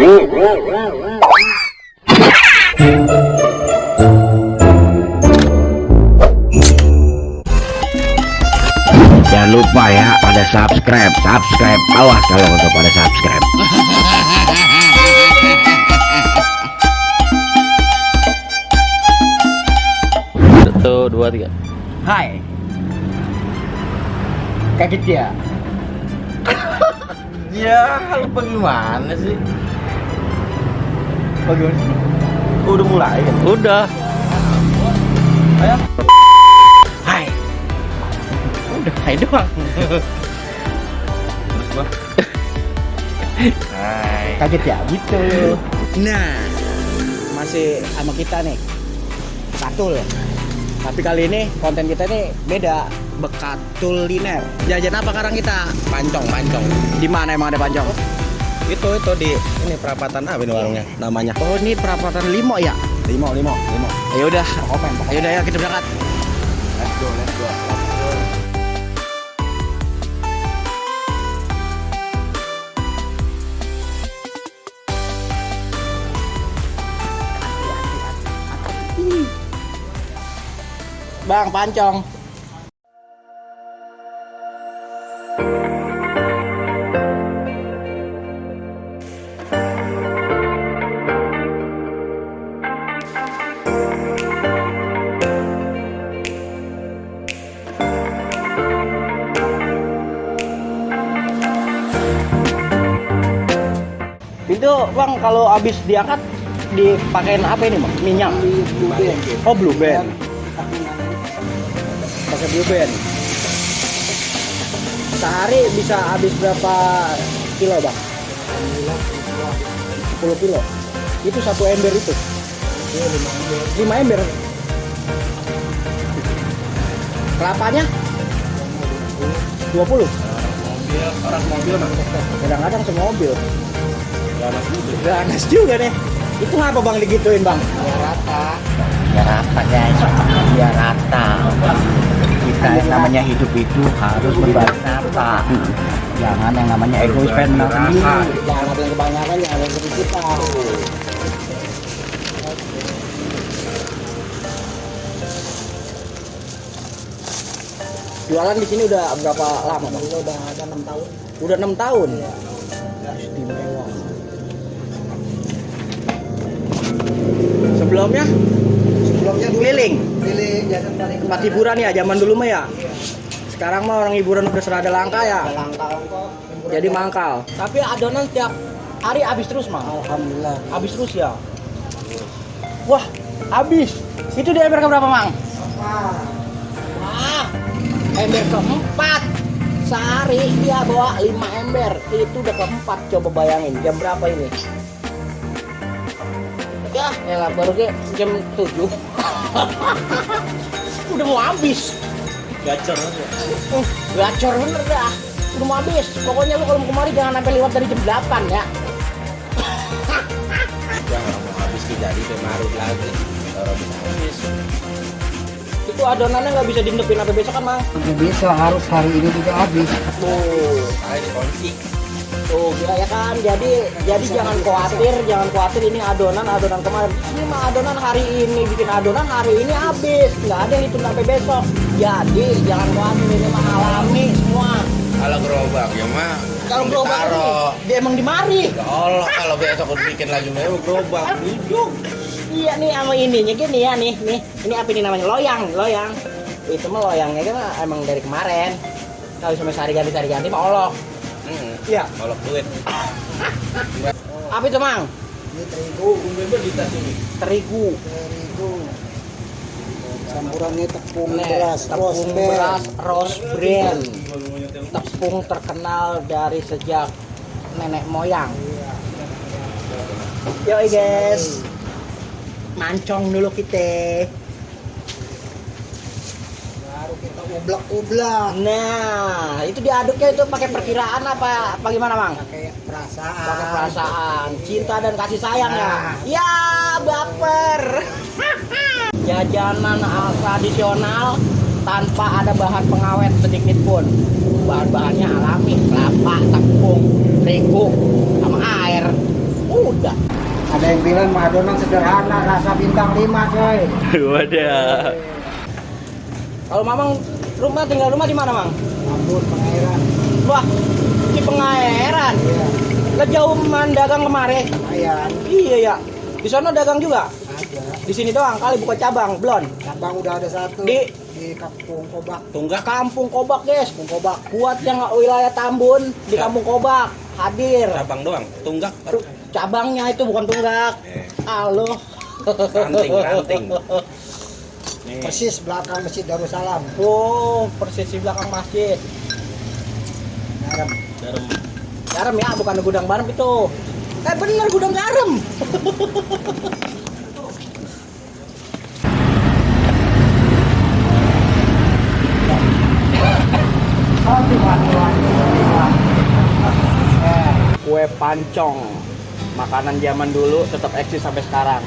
Jangan lupa ya pada subscribe, awas kalau untuk pada subscribe. Satu, dua, tiga. Hai. Kaget ya? Ya, lu bagaimana sih? Bagaimana sih? Udah mulai kan? Udah. Ayo. Hai. Udah, hai doang. Hai. Kaget ya? Gitu. Nah, masih sama kita nih. Bekatul. Tapi kali ini konten kita nih beda. Bekatuliner. Jajan apa sekarang kita? Pancong. Di mana emang ada pancong? Itu di ini perapatan apa ini warungnya namanya? Oh, ini perapatan Limo ya? Limo. Ya udah, komen. Ayo udah ya kita berangkat. Let's go. Bang, pancong. Itu bang, kalau habis diangkat dipakein apa ini bang? Minyak? Oh, Blue Band. Pakai Blue Band. Sehari bisa habis berapa kilo bang? 10 kilo. Itu satu ember itu? 5 ember. Kelapanya? 20. Orang mobil mah. Kadang-kadang semobil. Ganas juga nih. Itu ngapa bang digituin bang? Ya rata guys, ya rata. Kita yang namanya hidup itu harus berbagi rata. Jangan yang namanya egois pengen sendiri. Jangan ada yang kebanyakan, jangan ada yang kebijikan. Jualan di sini udah berapa lama bang? Udah ada 6 tahun. Udah 6 tahun? Iya. Istimewa. Sebelumnya keliling jasa paling tempat hiburan ya zaman dulu mah ya. Sekarang mah orang hiburan udah serada langka ya. Jadi mangkal. Tapi adonan tiap hari habis terus mah. Alhamdulillah. Habis terus ya. Wah, habis. Itu di ember berapa mang? Wah, ember keempat. Sehari dia bawa 5 ember. Itu udah keempat. Coba bayangin jam berapa ini? Ya, elah baru ke jam 7. Udah mau habis. Gacor aja. Gacor bener dah. Udah mau habis. Pokoknya lu kalau mau kemari jangan sampai lewat dari jam 8 ya. Jangan mau habis jadi kemarin lagi. Baru bisa habis. Itu adonannya nggak bisa diinepin sampai besok kan, Mang? Bisa, harus hari ini juga habis. Tuh. Ayo kunci. Tuh, ya kan. Jadi jangan khawatir ini adonan kemarin. Ini mah adonan hari ini, bikin adonan hari ini habis. Nggak ada yang ditunda sampai besok. Jadi jangan khawatir, ini mah alami semua. Kalau gerobak ya mah. Kalau gerobak ini, dia emang dimari. Ya Allah, kalau besok aku bikin lagi mau gerobak duduk. Iya nih sama ininya gini ya nih. Ini apa ini namanya? Loyang. Itu mah loyangnya kan emang dari kemarin. Kalau cuma sehari ganti mah olok. Iya. Olok duit. Apa itu, Mang? Ini terigu. Terigu. Campurannya tepung Nih, beras, tepung beras Rose Brand. Tepung terkenal dari sejak nenek moyang. Yoi guys. Mancong dulu kita. Baru kita ublak-ublak. Nah, itu diaduknya itu pakai perkiraan apa gimana, Mang? Pakai perasaan. Pakai perasaan, cinta dan kasih sayang ya. Ya, baper. Jajanan tradisional tanpa ada bahan pengawet sedikit pun. Bahan-bahannya alami, kelapa, tepung, terigu, sama air. udah. Ada yang bilang mah adonan sederhana, rasa bintang 5 coy. Wadah. Kalau Mamang tinggal rumah di mana, Mang? Ambon, Pangeran. Wah, di Pangeran. Iya, Lah jauh man dagang kemarin. lumayan. Iya ya. Di sana dagang juga. Ada. Di sini doang kali buka cabang, belum. Cabang udah ada satu Di Kampung Kobak. Tunggak Kampung Kobak, guys. Kampung Kobak. Buat yang wilayah Tambun di Kampung Kobak hadir. Cabang doang, tunggak. Cabangnya itu bukan tunggak. Halo. Ranting. Nih, Persis belakang Masjid Darussalam. Oh, persis di belakang masjid. Garam. Garam ya, bukan gudang barang itu. Bener gudang garam. Kue pancong, makanan zaman dulu tetap eksis sampai sekarang.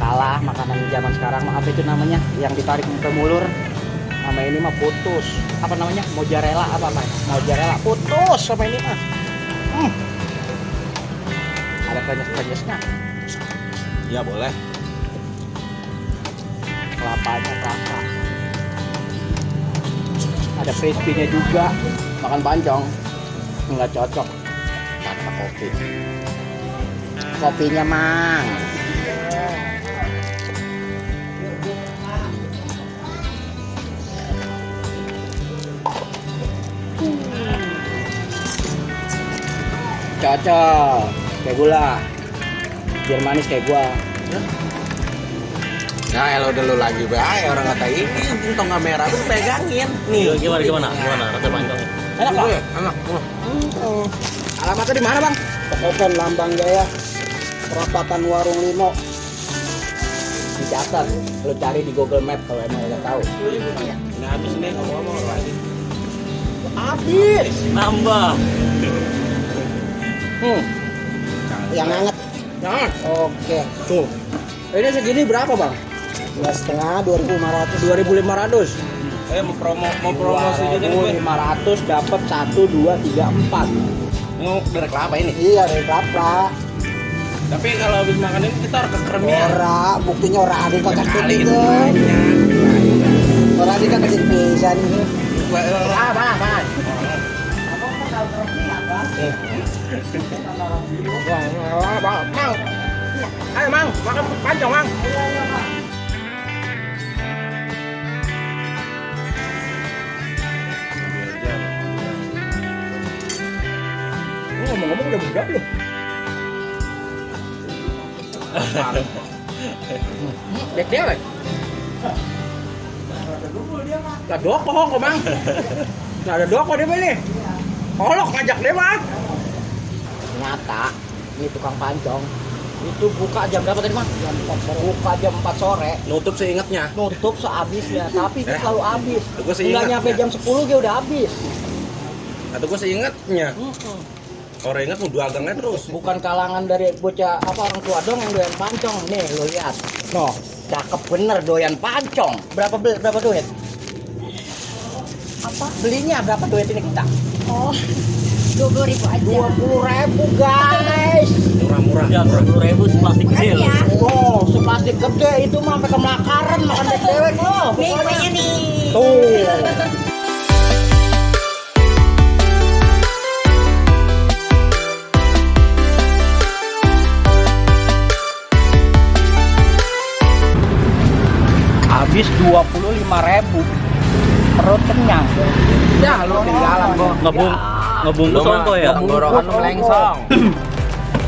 Kalah makanan zaman sekarang, apa itu namanya yang ditarik ke mulur? Sama ini mah putus. Apa namanya? Mozzarella apa? Mozzarella putus sama ini mah. Ada penyes-penyesnya. ya boleh. Kelapanya rasa. Ada crispy-nya juga. Makan pancong nggak cocok tanpa kopi. Kopinya Mang. Cocok kayak gula. Biar manis kayak gua. Nah, kalau udah lu lagi bae orang kata ini untung kamera tuh pegangin. Nih, Gimana? Rasa pancong. Enak Pak? Enak. Alamatnya di mana, Bang? Open Lambang Jaya. Perapatan Warung Limo. Dicatat. Lu cari di Google Map kalau emang udah tahu. Ini habis nih ngomong lagi. Habis. Nambah. Yang hangat. Jangan. Oke. Tuh. Ini segini berapa, Bang? 2,5 2.500. 2.500. Mau promosi juga nih gue. 500 dapat 1 2 3 4. Mau derek apa ini? Iya, dari kelapa. Tapi kalau habis makan ini kita harus ke kremnya. Ora, buktinya ora ada kakak Kali itu. Ora ada kakak pisan. Bang. Mang. Ayo, Mang, makan pancong, Mang. Ngomong-ngomong udah berapa lu? Dek dia, Bang. Lah doko kok, Mang. Nggak ada doko dia nih. Kolok ngajak dia mah. Ternyata ini tukang pancong itu buka jam berapa tadi, Mang? Jam 4 sore. Buka jam 4 sore. Nutup seingatnya. Nutup sehabisnya, tapi itu selalu habis. Gua sih Nggak ingat. nyampe jam 10 dia udah habis. Atau gue seingatnya. Orang ingat mau dagangnya terus. Bukan kalangan dari bocah apa orang tua dong yang doyan pancong. Nih, lo lihat. Noh, cakep bener doyan pancong. Berapa duit? Apa? Belinya berapa duit ini kita? Oh, 20.000 aja. 20.000 guys. Murah-murah. Ya, 20.000 seplastik gede Makasih ya. Oh, seplastik gede itu mah sampai kemakaran makan dewek loh. Nih kuenya nih. Tuh. Habis 25.000. Perut kenyang. Ya, lu ketinggalan, Bang. Ngebungkus ongko ya? Tenggorokan lu melengsong.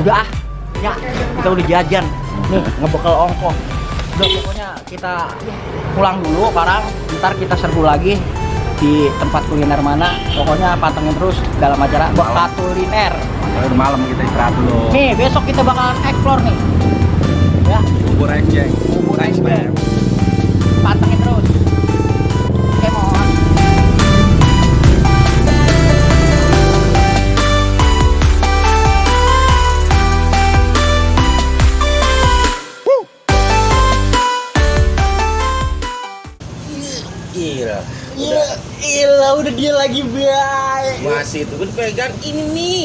Udah, ya kita udah jajan. Nih, ngebekal ongkos. Udah pokoknya kita pulang dulu sekarang. Ntar kita serbu lagi di tempat kuliner mana. Pokoknya pantengin terus dalam acara Bekal Kuliner. Udah malam kita istirahat dulu. Nih, besok kita bakalan explore nih. Ya, Bubur enjeng. bubur enjeng. Pantengin terus. Oke, mohon. Gila. Gila, udah dia lagi baik. Masih itu gue pegang ini nih.